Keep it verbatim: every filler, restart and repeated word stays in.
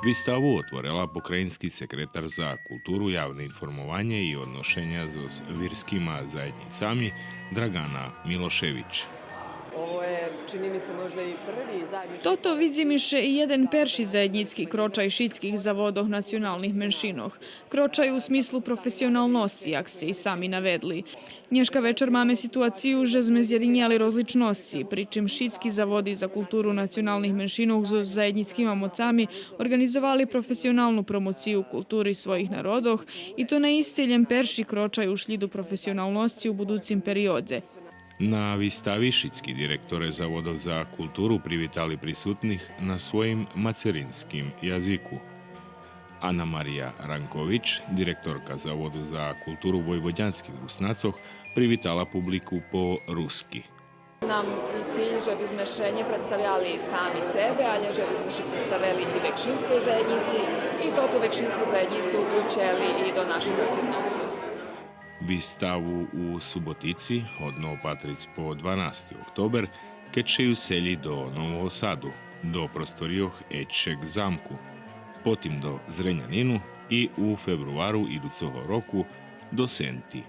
Виставу отворела покраїнски секретар за културу, явне информованє и одношеня зоз вирскима заєднїцами Драгана Милошевич. Ovo je, čini mi se, možda i prvi zajednički... Тото, видзи ми ше, и єден перши заєднїцки крочай шицких заводох националних меншинох. Крочай у смислу професионалносци, як сце и сами наведли. Нєшка вечар маме ситуацию же зме зєдинєли розличносци, при чим шицки заводи за културу националних меншинох зоз заєднїцкима моцами орґанизовали професионалну промоцию култури своїх народох, и то наисце лєм перши крочай у шлїду професионалносци у будуцим периодзе. На вистави шицки директоре заводох за културу привитали присутних на своїм мацеринским язику. Анамария Ранкович, директорка Заводу за културу войводянских Руснацох, привитала публику по руски. Нам и циль же бизме ше нє представяли сами себе, але же бизме ше представели и векшинскей заєднїци и тоту векшинску заєднїцу уключели и до наших активносци. Виставу у Суботици годно опатриц по дванасти октобер, кед ше ю сели до Нового Саду, до просторийох Ечек замку, потим до Зренянину и у фебруару идуцого року до Сенти.